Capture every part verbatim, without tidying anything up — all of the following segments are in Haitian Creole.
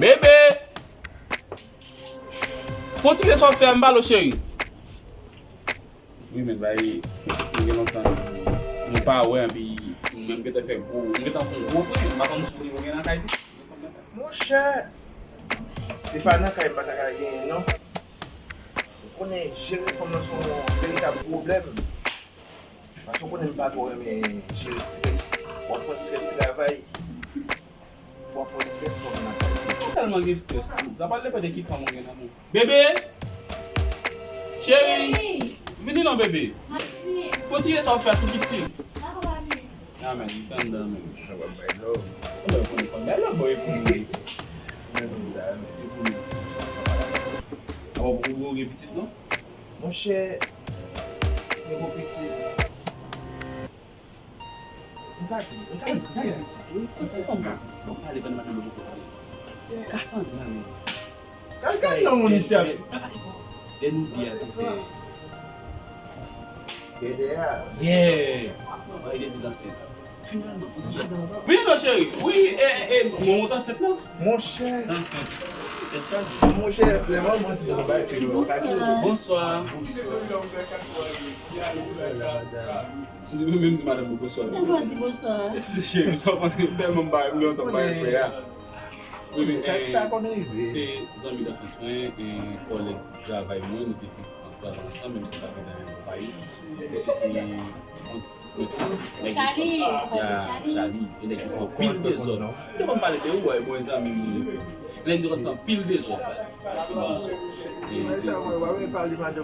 Bebe! Fon ti kè sa w fè a, m pale w, cheri. Wi, men bay, nou gen lontan nou pa wè, epi nou menm gentan fè gwo, nou gentan fè yon gwo pwen, m pa konn si w gen nan kay tou. Monchè, se pa nan kay m pa ta ka genyen, non. Ou konnen jere fanm nan se yon veritab pwoblèm. Paske ou konnen m pa twò renmen jere strès. W ap pran strès travay, w ap pran strès fanm nan kay. Ou tèlman gen strès tou. Sa pral depann de ki fanm ou gen nan men w. Bebe! Cheri! Vini non, bebe. Kontinye sa w ap fè tou piti. Amen. Li t anndan menm. Sa w ap bay love. Ou mwen konnen fòk bay love, boy, pou mwen. Mwen di sa, men. Li pou mwen. Awa, pou ou gen pitit, non? Monchè, se pou pitit. M ka di, m ka di byen pitit, wi. Kot ti fanm sa? Bon, pale, ban madanm nan poko pale. Kasandra menm. Gad, gad nan moun isi ap. Lè nou di a te fè. Dèdè a. Yeah. Mwen te di danse. Finalman, wi, non, cheri. Wi, e, e, e, mwen, mwen t ansent, non? Monchè. T ansent. Tèt chaje. Monchè, lè mwen, mwen, se te bay fè yo. Bonswa. Bonswa. Bonswa. Li menm di madanm li bonswa. Mwen pa di bonswa. Cheri, sa w konn tèlman m pa renmen lè w t ap bay frè a. Wi, men, sa, eh, sa konn rive. Se zanmi danfans mwen, eh, kòlèg travay mwen, nou te fè ti tan travay ansanm, menm si nou pa t nan menm konpayi. Misye se yon ti siflèt la. Nèg Charlie, ya, Charlie. Charlie, e nèg ki fè anpil dezòd. Ou te konn pale de ou, wè, bon zanmi m li ye. Lè nou te konn fè anpil dezòd, anpil dezòd. E se, se, se. Non, pa de, pa de,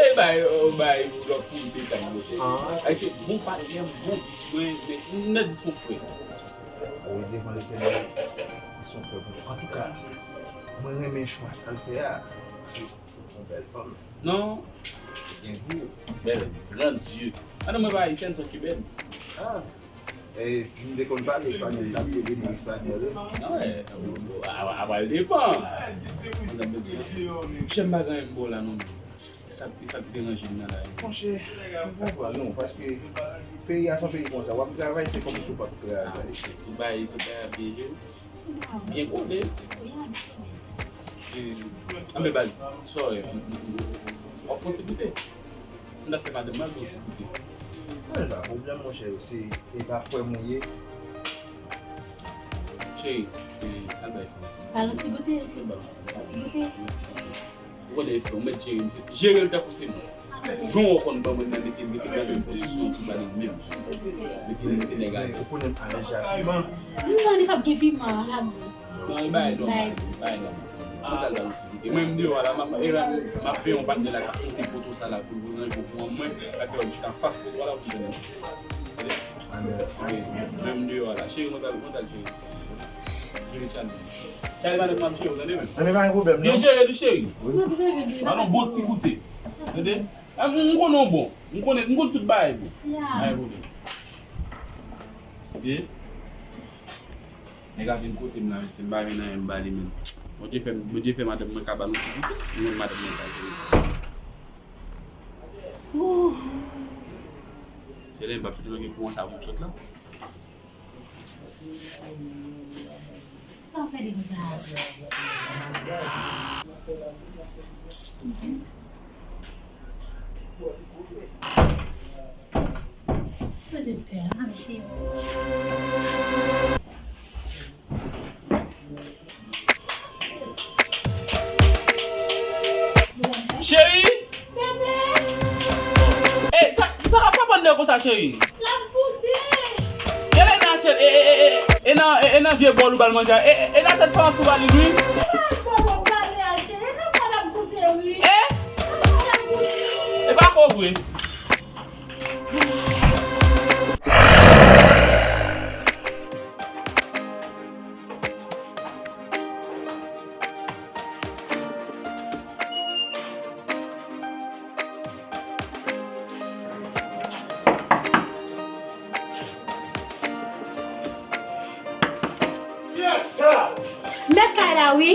e bay, e bay, lòt pou l te kay yo. Ay, se bon patnè m, bon, mwen, mwen, m mèt di se yon frè. Ou devan Letènèl, li se yon frè pou mwen. Antouka, mwen renmen chwa sa l fè a. Se yon bèl fanm. Non. Gen gou. Bèl, gran Dye. Ah non, mwen pa ayisyèn, se yon kibèn. Ah. E si m te konn pale espanyòl, m t ap pede nan espanyòl, wi. Non, e, a, a, a pral depan. Chè m pa gen anyen m ba w la, non. Sa, sa k deranje m nan la. Monchè, m konprann ou, paske peyi a se yon peyi konsa. W ap travay, se kòmsi w p ap travay. Tout bagay, tout bagay ap byen jere. Byen kole. E, anben baz, sorry, w ap pran ti goute? M t ap fè madanm mwen pran ti goute. Mwen pa pwoblèm, monchè, se, e pa frè m ou ye. Cheri, e, al bay fi yon ti goute. Al yon ti goute. Al bay yon ti goute. Ti goute. Yon ti goute. Ou konnen fi, ou mèt jere l, jere l tankou se mwen. Jan w konn ban mwen nan, mete, mete nan menm pozisyon ki ba li menm. Mete, mete nèg a. Ou konnen m alèji ak piman. Non, li p ap gen piman, la dous. Non, li bay nòmal, li bay nòmal. Mwen t al ba l yon ti goute. Mwen, m deyò a la, m ap, e la, m ap veye yon patnè la k ap monte poto sa la pou l rantre pou mwen. L ap fè yon ti anfas poto a la pou l fè yon ti. Tande? Wi, menm deyò a la. Cheri, mwen t al, mwen t al jere sa. Jere Charlie. Charlie pa nan pran cheri, tande menm. Tande, pa gen pwoblèm, non. Byen jere li, cheri. Wi. Ba nou bon ti goute. Tande? A, m, m konnen w bon. M konnen, m konn tout bagay bon. Pa gen pwoblèm. Se nèg a vin kote m la, mesye, m pa vin anyen, m ba li menm. Bondye fè, Bondye fè madanm mwen ka ba nou ti goute. Mwen, madanm mwen ka jere. Ooh. Se lè m p ap toujou gen kouran sa pou m sot la. Sa w fè de konsa? Poze kè a, mache. Cheri! Ey, sa, sa k ap fè pann de konsa, cheri? L ap goute. Gade nan asyèt, e, e, e, e, e nan, e, e nan vye bòl ou ba l manje a. E, e, e nan asyèt fè ansi ou ba li, wi. E pa bòl w ap pale a, cheri. E nan bòl l ap goute, wi. E? E nan bòl l ap goute. E pa fo vre. Mèt kay la, wi.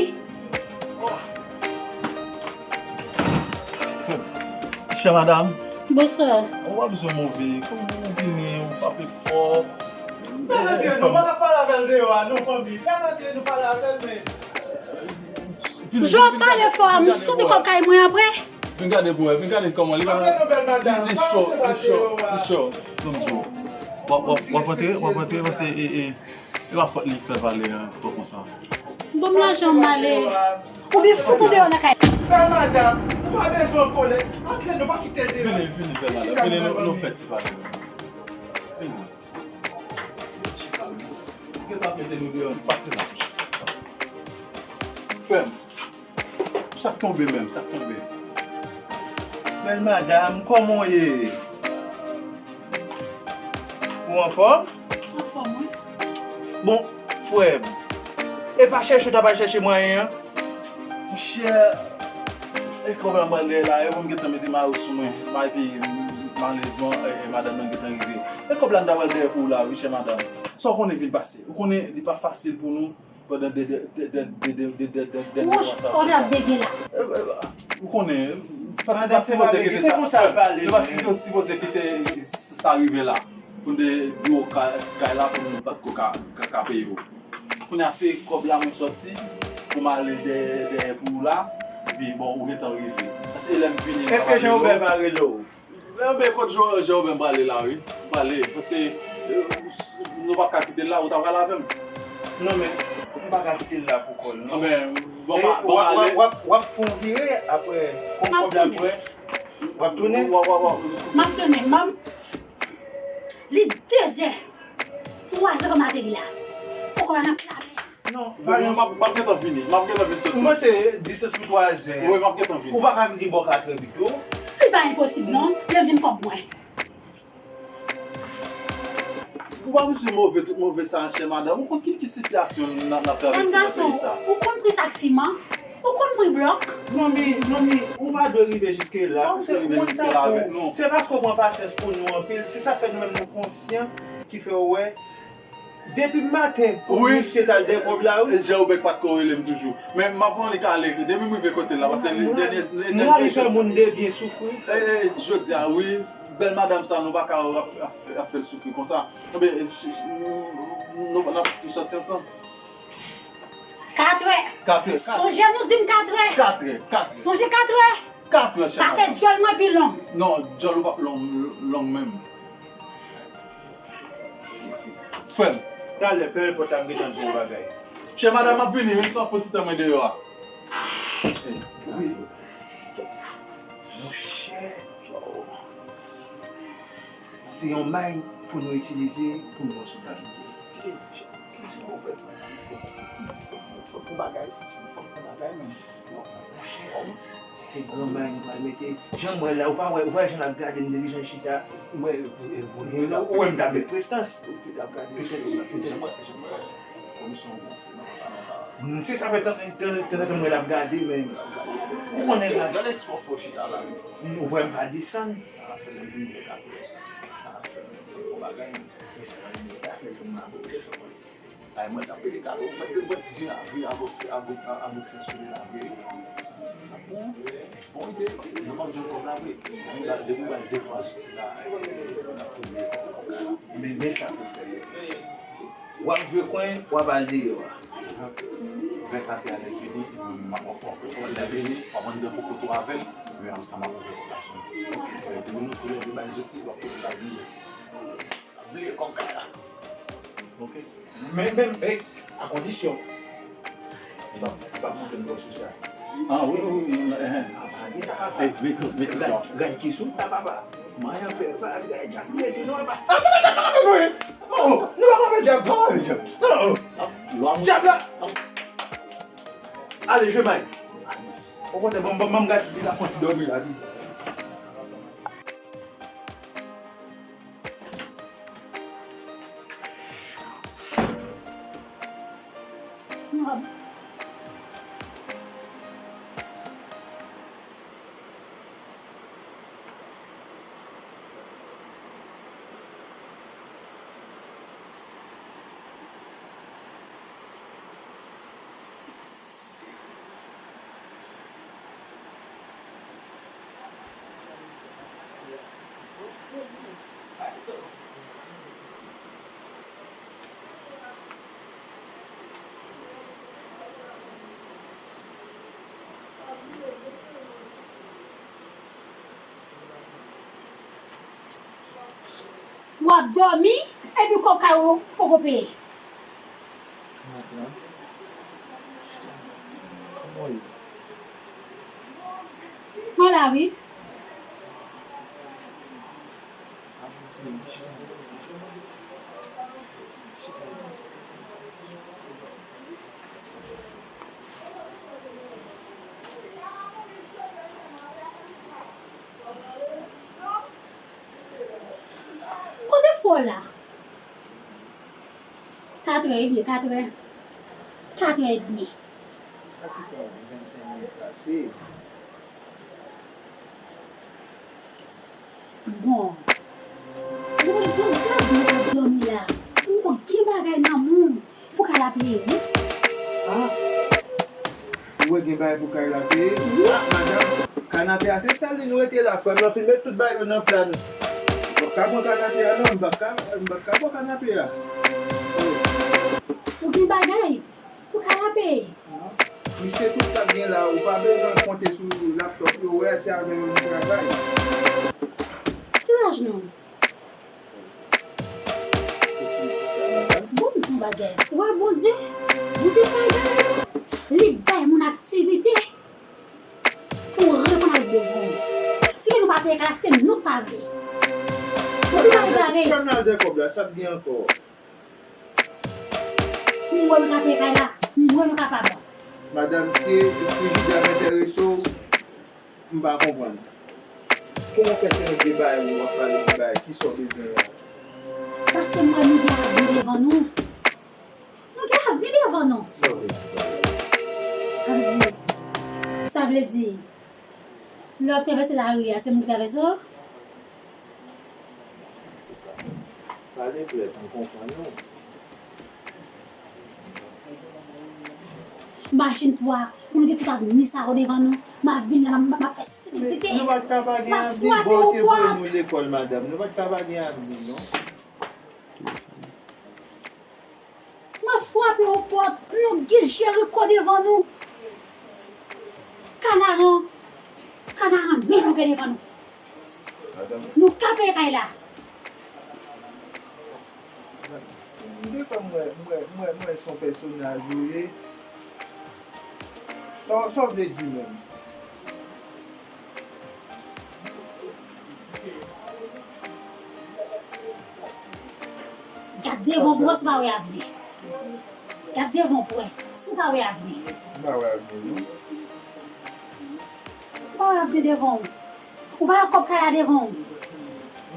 Chè madanm. Bonswa. Ou pa bezwen move. Kòman ou vini, ou frape fò. Fè l antre non, pa ka pale avè l deyò a non, fanmi. Fè l antre nou pale avè l, men. Jan w ap pale fò a, m soti kòb kay mwen apre. Vin gade pou wè, vin gade kòman li pa. Li cho, li cho, li cho. Ban m di w. W ap, w ap, w ap antre, w ap antre, paske, e, e, e pa fòt li k fè l pale fò konsa. Ban m lajan m ale. Oubyen fout ou deyò nan kay. Bèl madanm, nou pa bezwen kole. Antre, nou pa kite l deyò. Vini, vini, bèl madanm. Vini, nou, nou fè ti pale. Vini. Gentan mete nou deyò, pase la. Pase. Frè m, sa k tonbe menm, sa k tonbe? Bèl madanm, kòman w ye? Ou anfòm? Anfòm, wi. Bon, frè m, e pa chèche w t ap al chèche mwayen an? Monchè, e kòb la m pral dèyè la, e bon, m gentan mete mayo sou mwen. Epi, malerezman, e, e, madanm nan gentan rive. E kòb la m ta pral dèyè pou ou la, wi, chè madanm. Sa w konnen vin pase. Ou konnen li pa fasil pou nou pandan de, de, de, de, de, de, de, de, dènye mwa sa yo. Wouch, ou ap dege la. E, e, ou konnen, paske nou pa t sipoze kite sa. Se konsa l pale, nou pa t sipoze kite sa rive la. Pou n te dwe kay, kay la, pou nou pa t ko ka, ka, ka peye w. Kounye a se kòb la mwen sòti pou m ale dèyè, dèyè pou ou la. Epi bon, ou gentan rive. Paske lè m vini, m pa pale. Èske Jean Robert pa rele w? Enben, kot Jean, Jean Robert m prale la, wi. M prale, paske, e, nou p ap ka kite l la, ou ta pral avè m. Non, men, m pa ka kite l la pou kò l, non. Enben, bon, e, ban m ale. W ap, w ap, w ap fè yon vire, apre, kòb la pran, w ap tounen? W ap, w ap, w ap. M ap tounen, m ap. Li de zè. Twazè kòm ateri la. Poko la nan pla men. Non, m ap, m ap gentan vini. M ap gentan vin sot. M panse distans pou twazè. Wi, m ap gentan vini. Ou pa ka vini bò katrè pito? Li pa enposib non. Lè m vin kòb mwen. Ou pa bezwen move, tout move sa, chè madanm. Ou konn ki, ki sitiyasyon n ap, n ap travèse nan peyi sa? Jèn gason, ou konn pri sak siman? Ou konn pri blòk? Manmi, manmi, ou pa dwe rive jiske la. Ou se moun sa tou. Se paske w pran pasyans pou nou anpil. Se sa k fè nou menm nou konsyan ki fè w wè. Depi maten pou misye t al dèyè kòb la, wi. Jan Obèk pa t ko rele m toujou. Men m ap pran li kale. Depi m rive kote l la, paske li dènye, dènye, dènye fè moun de byen soufri, frè. E, e, jodi a, wi, bèl madanm sa, nou pa ka ap, ap, ap fè l soufri konsa. Enben, nou, nou, n ap sòti ansanm. Katrè. Katrè. Sonje nou di m katrè. Katrè, katrè. Sonje katrè. Katrè, chè madanm. Pa fè djòl mwen pi long. Non, djòl ou p ap long, long menm. Frè m, talè, fèmen pòt la, m gentan di w yon bagay. Chè madanm ap vini, wi, sa fè ti tan mwen deyò a. Wi. Monchè. Se yon may pou nou itilize pou nou sou kalite. Fò fè bagay, fò fè bagay, men. Se gran may nou pral mete. Jan m wè la, ou pa wè, ou pa wè jan l ap gade m depi jan l chita. Ou wè m ta met prestans. Petèt, petèt. Se sa fè tan, tan, tan, tan mwen l ap gade, men ou konnen la. Ou wè m pa desann. Sa fè lè m vin vre katouye. Sa fè lè m fè fon bagay. E sa fè lè m ta fè pou m abòne. Ay, mwen t ap pede kado, mwen te mwen vin a, vin a Boston, a Bou-, a, a Boston sou de la vre. Bon, bon ide, paske nou p ap jwenn kòb la vre. Depi w bay de twa zouti la, n ap touye kòb la. Men, men sa pou fè. W ap jwe kwen, w ap al deyò a. Vennkat è a lè vini, m ap pran kote. Lè vini, w ap ann de kokoto avè l, men apre sa m ap ouvè kòb la sou nou. Depi nou toulède bay zouti, w ap kote l ap vini. Bliye kòb kay la. Ok. Men, men, men, a kondisyon. Li pa, li pa montre m bò sou sa. Ah, wi, wi, wi, wi, eh, eh. Ah, pa gen sa, papa. Eh, men, men, men, gad, gad ki sou ta, papa. Mayan pè, pa, gad, djab, li ete, non, papa. Ah, nou pa ka fè nou, non. Oh, nou pa ka fè djab. Non, pa fè djab. Non. Djab la. Ale, jwe may. Okontrè, ban m, ban m, ban m gad si li la fon ti dòmi la, wi. W ap dòmi, epi kòb kay ou poko peye. Mwen la, wi. Kote fò la? Katrè, ebyen, katrè. Katrè edmi. Kapitan, vennsenk minit pase. Bon. Bon, bon, gad mwen ap dòmi la. Ou gen bagay nan men w pou kanape a, wi. Ah! Ou wè gen bagay pou kay la peye? Wi. Ah, madanm, kanape a se sèl li nou rete la, frè m nan fin met tout bagay yo nan pla nou. M p ap ka pran kanape a non, m p ap ka, m p ap ka pran kanape a. Ou gen bagay pou kanape? Misye tout sa k gen la, ou pa bezwen konte sou laptop yo, wè se avè yo nou travay. Ki laj nou? Bon, m di yon bagay. Ou wè Bondye? Bondye pa egare non. Li bay moun aktivite pou reponn ak bezwen yo. Si nou pa peye kay la, se nou k pa vle. Bondye pa egare. Fè m nan de kòb la, sa k gen ankò? M wè nou ka peye kay la, m wè nou kapab. Madanm, si frijidè a enterese w, m pa konprann. Kòman w fè se yon de bagay ou ap pale de bagay, kisa w bezwen la? Paske m wè nou gen avni devan nou. Nou gen avni devan nou. Sa w vle di? Sa vle di, sa vle di, lè w ap travèse lari a, se moun ki travèse w? Pale klè pou m konprann ou. Machin twa, pou nou gen tout avni sa yo devan nou. M ap vin la, m ap, m ap fè sipitite. Nou pa t ka pa gen avni, bò te voye nou lekòl, madanm. Nou pa t ka pa gen avni, non. M ap frape yon pòt, nou gen Jeriko devan nou. Kanaran, kanaran men nou gen devan nou. Nou ka peye kay la. M te kwè m wè, m wè, m wè, m wè se yon pèsonaj ou ye. Sa, sa w vle di menm? Gad devan w pou wè si w pa wè avni. Gad devan w pou wè si w pa wè avni. M pa wè avni, non. Ou pa wè avni devan w. Ou pa wè kòb kay la devan w.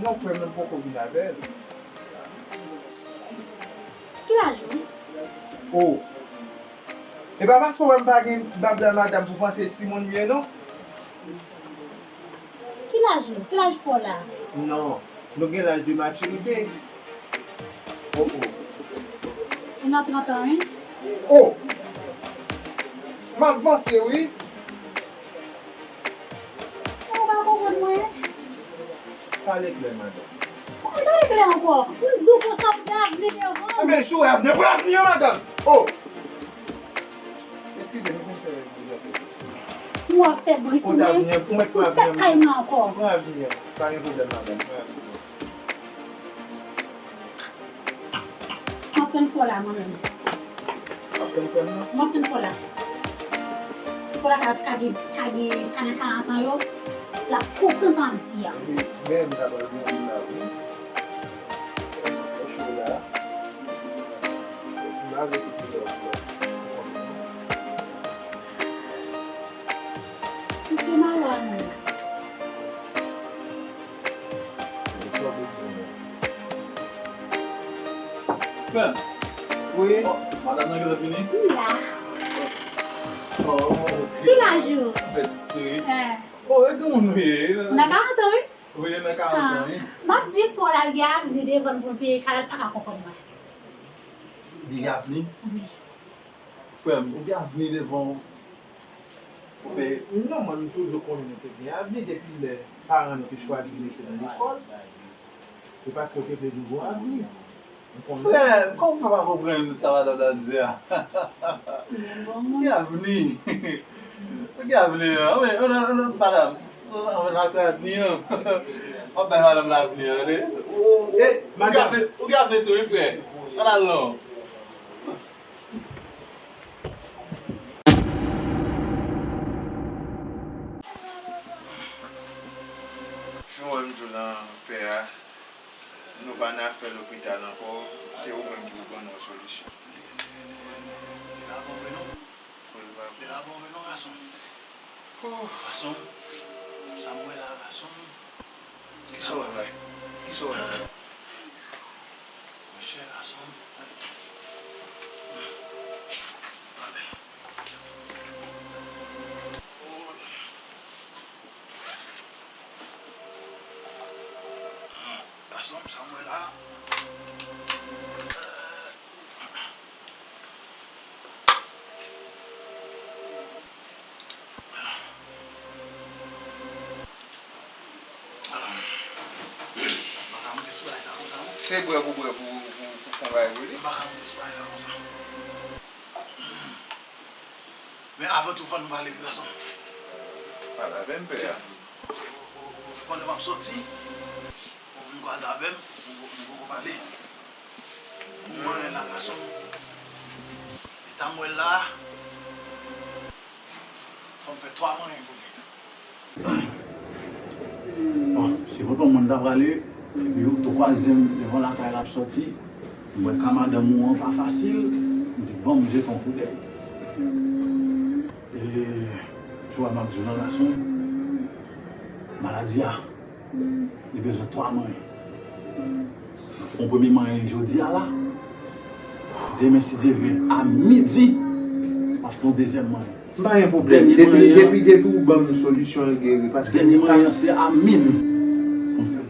Non, frè m, m poko vin avè l. Ki laj ou? Oh. E pa paske w wè m pa gen, m pa blan madanm pou panse timoun m ye, non. Ki laj ou? Ki laj fò la? Non, nou gen laj de matirite. Oh, oh. Ou nan trant an, wi. Oh! M ap vanse, wi. Ou pa konprann mwen? Pale klè, madanm. Kòman pale klè ankò? M di w konsa, ou gen avni devan. Enben, si w wè avni, pran avni an, madanm. Oh! Eskize m, m fin fè bri. Ou ap fè bri sou mwen, sou tèt kay mwen ankò. Pran avni an. Pa gen pwoblèm, madanm. Pran avni an. M ap tann fò la, mwen menm. W ap tann frè m nan? M ap tann fò la. Fò la ka, ka gen, ka gen, ka nan karant an yo, l ap konprann sa m ap di a. Wi, men m ta pral di w sa, wi. Fè cho la. M pa vle tout koulè w la. M se malwa nou. Frè m. Wi. Oh, madanm nan gentan vini? Wi la. Oh, ok. Ki laj ou? Fè ti souri. Eh. Oh, e granmoun ou ye? Nan karant an, wi. Wi, nan karant an, wi. M ap di fò la, l gen avni devan l pou l peye kay la, l pa ka konprann mwen. Li gen avni? Wi. Frè m, ou gen avni devan w. Ou pe... Non, mwen, m toujou konnen nou te gen avni depi lè paran nou te chwazi mete nou lekòl. Se paske yo te vle nou gon avni. M konnen. Frè, kòman w fè pa konprann sa madanm nan di a? Ou gen avni. Ou gen avni, non. Wi, non, non, non, madanm. Ou gen avni, non. W ap bay madanm nan avni an, tande. Ou gen avni, ou gen avni tou, wi, frè. Ann al non. Jan w wè m di w lan, pè a, nou pa nan afè lopital ankò, se ou menm ki pou ban nou yon solisyon. Li pa bon vre non. Li pa bon vre non, gason. Gason, sa m wè la, gason. Kisa w wè la? Kisa w wè la? Monchè, gason. Gason, sa m wè la. Se bwè pou bwè pou, pou, pou fè yon bagay pou li. Men avan tou, fò nou pale, gason. Pale avè m, pè a. Pandan m ap soti, ou vin kwaze avè m, nou poko pale. Ou manyen la, gason. Eta m wè l la, fò m fè twa manyen pou li. Bon, se tonton mwen ta prale, epi ou tou kwaze m devan lakay la ap soti, m wè ka madanm ou an pa fasil, m di ban m jete yon koudèy. E, tu vois, m ap di w nan gason, maladi a, li bezwen twa manyen. M ap fè yon premye manyen jodi a la. Demen, si Dye vle, a midi, m ap fè yon dezyèm manyen. M pa gen pwoblèm. Depi, depi, depi ou ban m solisyon an geri, paske dènye manyen an se a min pou m fè l.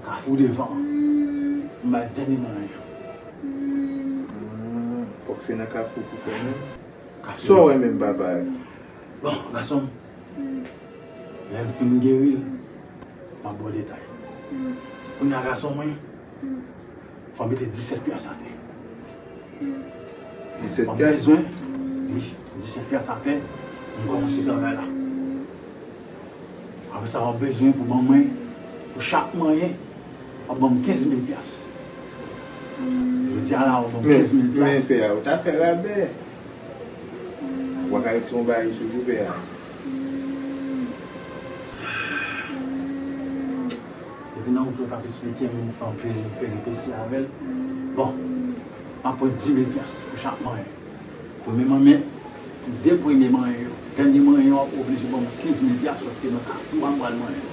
Kafou devan an. M bay dènye manyen an. Hmm, fòk se nan Kafou pou fè menm. Kafou. Sa w wè menm, papa? Bon, gason m, lè m fin geri l, m ap ba w detay. Kounye a, gason mwen, fò m mete disèt pyas atè. Disèt pyas? Mwen bezwen, wi, disèt pyas atè, m kòmanse travay la. Apre sa, w ap bezwen pou ban mwen, pou chak manyen, w ap ban m kenz mil pyas. Jodi a la, ou ban m kenz mil plas. Men pè a, ou ta fè rabè. Ou pa ka retire yon bagay sou tou, pè a. Depi nan wout la, t ap esplike m, m fè anpil peripesi avè l. Bon, m ap pran dis mil pyas pou chak manyen. Premye manyen, de premye manyen yo. Dènye manyen yo ap oblije ban m kenz mil pyas paske nan kafou a m pral manyen.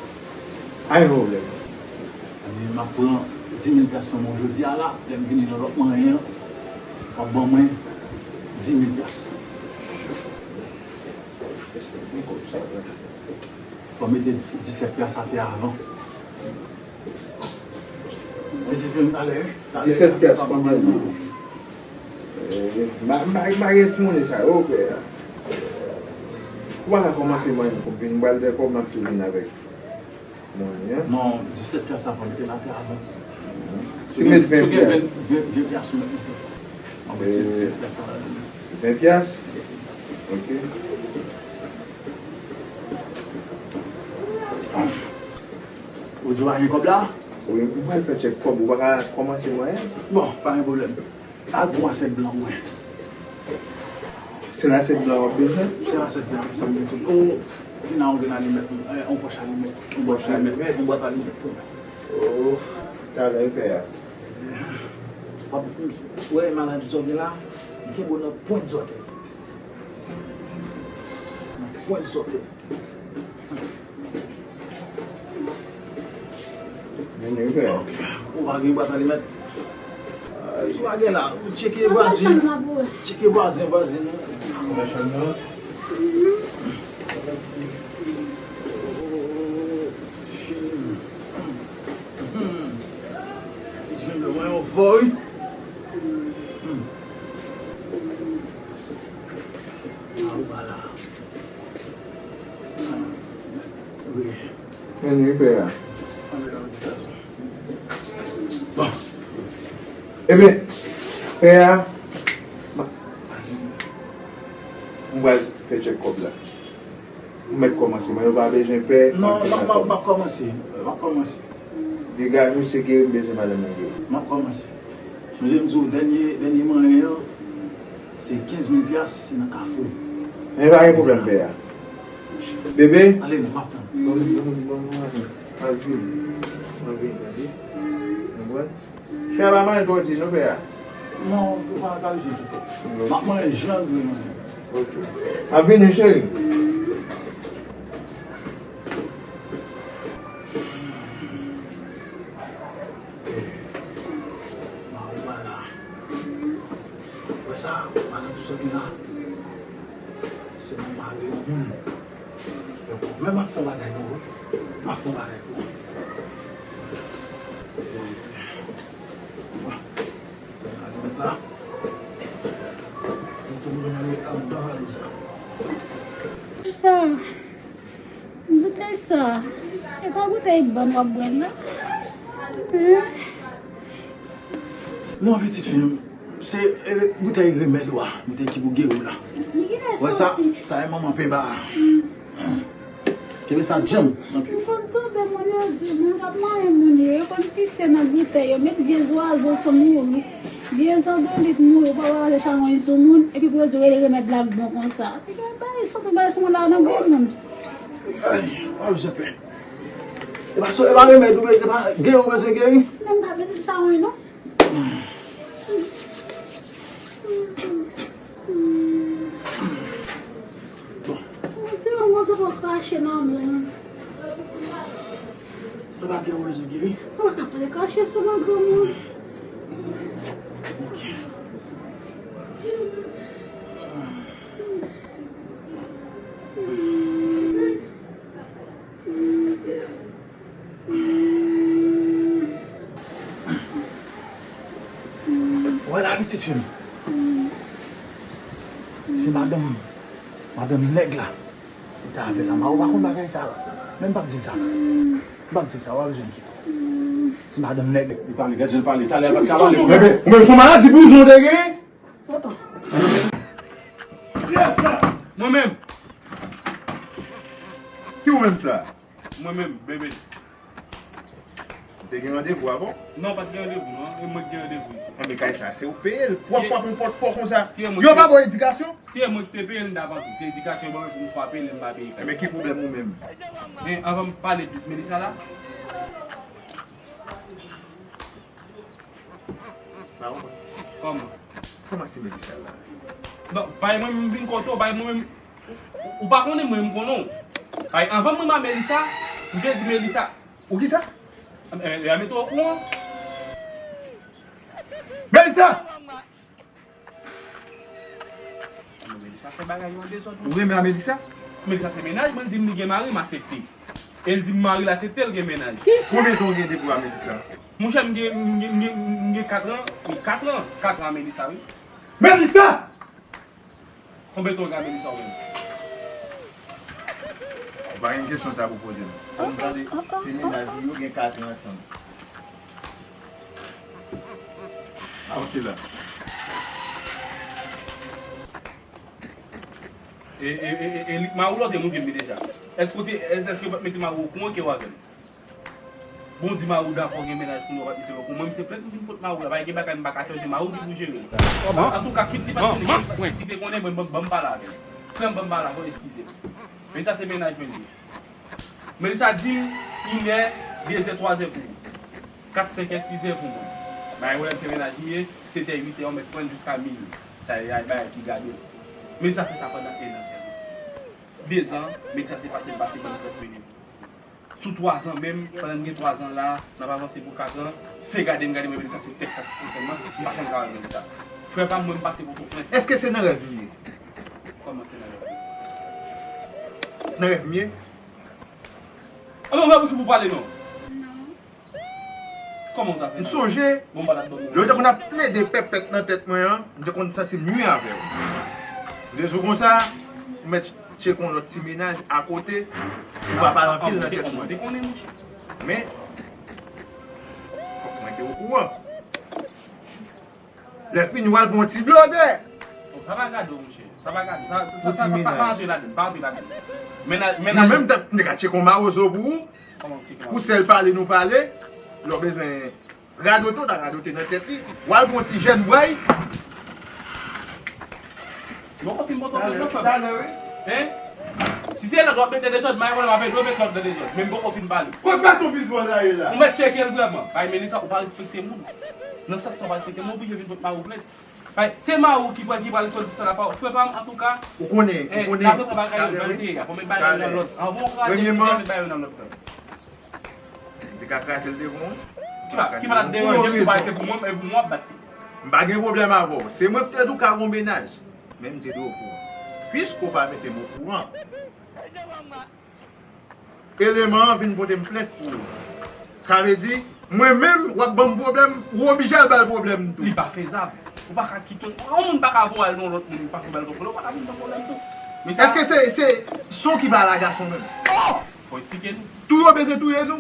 Pa gen pwoblèm. Ebyen, m ap pran dis mil pyas nan men w jodi a la, lè m vini nan lòt manyen an, w ap ban mwen dis mil pyas. Fò m mete disèt pyas atè avan. Mwen di fè m talè, wi. Talè, disèt pyas pa mal non. Eh, ma, ma, ma gen ti monnen sa yo, pè. Ou pa ka kòmanse mwen pou vin bal de kòb m ap tou vin avèk monnen an. Non, disèt pyas sa fò mete l atè avan. Si w met ven pyas. Ven, ven pyas ou mete. Mwen mete disèt pyas sa ladan. Ven pyas? Ok. Ou di w pa gen kòb la? Wi, m pral fè tchèk kòb, ou pa ka kòmanse mwen? Bon, pa gen pwoblèm. Al pran lasèt blan mwen. Se lasèt blan w ap bezwen? Se lasèt blan, sa m gen tout. Ou, Tina, ou gen alimèt, eh, yon pòch alimèt, yon pòch alimèt, yon bwat alimèt pou mwen. Oh, talè, pè a. W ap, ou wè maladi sa w gen la, li kenbe w nan pwent zòtèy. Nan pwent zòtèy. Vini, frè. Ou pa gen bwat alimèt? Ay, ou pa gen la. Tcheke vwazen. Tcheke vwazen, vwazen. Machann nan. Ti jèn mwen yon fò, wi. Ah, ou pa la. Wi. Men wi, pè a. Bon. Ebyen, pè a, m, m pral fè tchèk kòb la. M mèt kòmanse, mwen yo pa bezwen pè. Non, m ap, m ap, m ap kòmanse. M ap kòmanse. Degaje w, se geri m bezwen madanm nan geri. M ap kòmanse. Sonje m di w dènye, dènye manyen an, se kenz mil pyas, se nan Kafou. Men pa gen pwoblèm, pè a. Bebe? Ale non, m ap tann. Bon, bon, bon, bon, bon. Al vini. Al vini, tande. Konprann? Pè a pa manje twò di non, pè a. Non, ou pa ka jwenn tout. M ap manje jan dwe manje. Ok. M ap vini, cheri. Mari pa la. Wè sa, madanm sot la. Se mwen mari yon moun. Donk, mwen m ap fè yon bagay pou ou. M ap fè yon bagay pou ou. Bon. Sa nou met la. Nou tou nou met anndan valiz la. Ah, boutèy sa. E pa boutèy bann w ap bwè la? Hein? Non, pitit fi m. Se, eh, boutèy remèd ou a, boutèy ki pou geri w la. Wè sa, sa e manman penba a. Kenbe sa djanm nan pye w. M konn tande moun yo di, moun k ap manyen moun yo, yo konn pise nan boutèy, yo met vye zwazo san mouri, vye zandolit mouri, ou pa wè yo chawony sou moun, epi pou yo di w rele remèd la k bon konsa. Epi bay santi bay sou moun la nan granmoun. Ay, w ap jan pè. E pa so, e pa remèd ou bezwen, e pa geri ou bezwen geri. Men m pa bezwen chawony non. Bon. Se yon moun ki pral krache nan men. Nou pa gen rezon geri. Ou pa ka pale krache sou mwen, granmoun. Ok. Wè la, pitit fi m. Se madanm, madanm nèg la. Ou ta avè l la, ma ou pa konn bagay sa. Men m p ap di l sa. M p ap di l sa, w ap jwenn kite. Se madanm nèg. Li pale, gad jan l pale. Talè a pa t ka pale. Ou menm, ou menm, se maladi boujon w te gen? Mwen menm. Ki ou menm sa? Mwen menm, bebe. Te gen randevou avan? Non, pa t gen randevou, non. E mwen ki gen randevou isi. Anben kay sa, se ou peye l. W ap frape yon pòt fò konsa. Yo pa ba w edikasyon? Si e mwen ki te peye l, m t ap antre. Se edikasyon yo ban mwen pou m frape l, m pa peye kay. Enben, ki pwoblèm ou menm? Men, anvan m pale plis, Melissa la? Kòman? Kòman se Melissa la? Non, bay mwen menm m vin kote w, bay mwen menm. Ou, ou pa konnen mwen, m konnen w. Bay anvan mwen ba Melissa, m te di Melissa. Ou ki sa? E, e, e, mete w okouran. Melissa! Melissa fè bagay yo an dezòd. Ou renmen a Melissa? Melissa se mennaj mwen, l di m li gen mari, m aksepte. E l di m mari l aksepte, l gen mennaj. Konbyen tan w gen depi w a Melissa? Monchè, m gen, m gen, m gen, m gen kat an, wi, kat an, kat an a Melissa, wi. Melissa! Konbyen tan w gen a Melissa ou menm? Ou pa gen kesyon sa pou poze m. Kòm m tande se mennaj ou yo gen kat an ansanm. A, ok la. E, e, e, e, e li k mari w la, ou te montre m li deja. Èske w te, èske, èske w pa t mete mari w okouran ke w avè l? Bon, di mari w dakò gen mennaj kounye a, w pa t mete l okouran. Mwen, m se plent m vin pot mari w la. Pa gen bagay m pa ka chanje, mari w ki pou jere l. Antouka, kit li pa t konnen, kit li te konnen, mwen, ban, ban m pale avè l. Frè m, ban m pale avè w, eskize m. Men sa se mennaj mwen li ye. Melissa di m, inè, dezè, twazè pou ou. Kat, senkè, sizè pou mwen. Bay wè m se mennaj li ye, setè, uitè, ou mèt pran l jiska mini. Sa e bagay ki gade l. Melissa fè sa pandan en an sèlman. Dezan, Melissa se pase l pase ban m trant minit. Sou twazan menm, pandan n gen twazan la, n ap avanse pou katran, se gade m gade mwen, Melissa se tèks la ki konsène mwen, m pa janm ka wè Melissa. Frè pa m, mwen m pase Pòtoprens. Èske se nan rèv m ye? Kòman se nan rèv ou? Nan rèv m ye? Anben, ouvè bouch ou pou pale non. Non. Kòman w ta fè? M sonje, lè w te konn ap plede pèpèt nan tèt mwen an, m te konn santi m mye avè w. M te di w konsa, ou mèt tcheke yon lòt ti mennaj akote, ou pa pale anpil nan tèt mwen. Kòman w te konnen, monchè? Men, fòk mwen te okouran. Lè fini, w al pran yon ti blòdè. Bon, sa pa gade w, monchè. Sa pa gade w. Sa, sa, sa, sa, pa, pa antre ladann, pa antre ladann. Mennaj, mennaj. Nou menm, m te ka tcheke yon mawozo pou ou. Kòman w tcheke mawozo? Pou sèl pale nou pale, lè w bezwen radote, w ta radote nan tèt li. W al pran yon ti jèn bway. Bon, konfime Pòtoprens, non, frè m. Talè, wi. Hein? Si se lòt w ap mete dezòd, m a konnen m ap ede w met lòt nan dezòd. Men m poko fin pale. Kot baton bizwòl la ye la? Ou mèt tcheke l vrèman. Bay Melissa, ou pa respekte moun. Nan sans sa, ou pa respekte moun, ou oblije vin pot mari w plent. Bay, se mari w ki pral, ki pral fè tout sa la pa w. Frè pa m, antouka. Ou konnen, ou konnen. N ap repran bagay yo jan l te ye a. Bon, met bagay yo nan lòd. Anvan w kraze, met bagay yo nan lòd, frè m. M te ka kraze l devan w. Ki pa, ki pa t ap deranje m, tou pa se pou mwen, e pou mwen w ap bat li. M pa gen pwoblèm avè w. Se mwen ki te di w ka gon mennaj. Men m te dwe okouran. Piske w pa mete m okouran, eleman an vin pote m plent pou ou. Sa vle di, mwen menm, w ap ban m pwoblèm, ou oblije al ba l pwoblèm tou. Li pa fezab. Ou pa ka kite yon, yon moun pa ka voye al nan lòt moun, ou pa ka ba l pwoblèm, ou pa ka vin ban pwoblèm tou. Men sa. Èske se, se son ki ba la gason menm? Fò eksplike nou. Tou yo bezwen touye nou?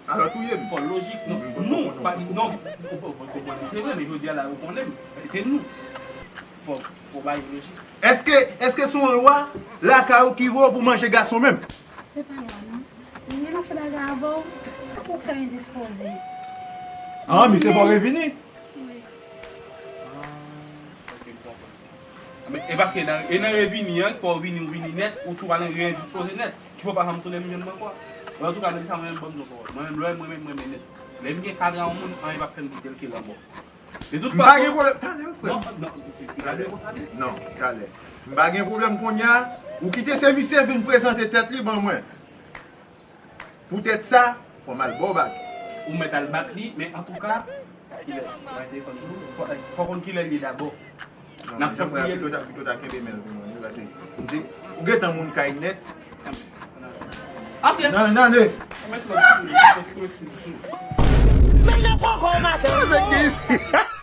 Alò touye m. Fò lojik, non. Nou, pa, non, ou, ou, ou, ou konnen se vre, men jodi a la, ou konnen m. Se nou. Fò, fò bay lojik. Èske, èske se yon lwa lakay ou ki voye w pou manje gason menm? Se pa lwa, non. Mwen nan fè bagay avè w, ou fè endispoze. Ah, misye fò revini. Wi. Ok, m konprann. Men, e paske nan, e nan revini an, fò w vini, ou vini nèt, ou tou pral reyendispoze nèt. Ki fè w pa janm tounen m jwenn mwen ankò. Antouka, Melissa, mwen menm, ban m di w pawòl. Mwen menm, lè mwen menm, mwen menm nèt. Lè m gen kadran yon moun, anyen p ap fè m kite l ke lanmò. De tout fason. M pa gen pwoblèm. Talè, wi, frè m. Non, non, talè. Non, talè. M pa gen pwoblèm kounye a. Ou kite se misye vin prezante tèt li ban mwen. Poutèt sa, fò m al ba w bak. Ou mèt al bat li, men antouka, kilè? Mwen telefòn pou ou. Fò, fò konn kilè l ye dabò. Non, n ap kontinye. Pito ta, pito ta kenbe men l pou mwen, wi, paske ou te, ou gentan moun kay nèt. Ok. Nan, nan, ale. Ou mèt lòt tou, ou mèt lòt tou. Men nan kòkò maten.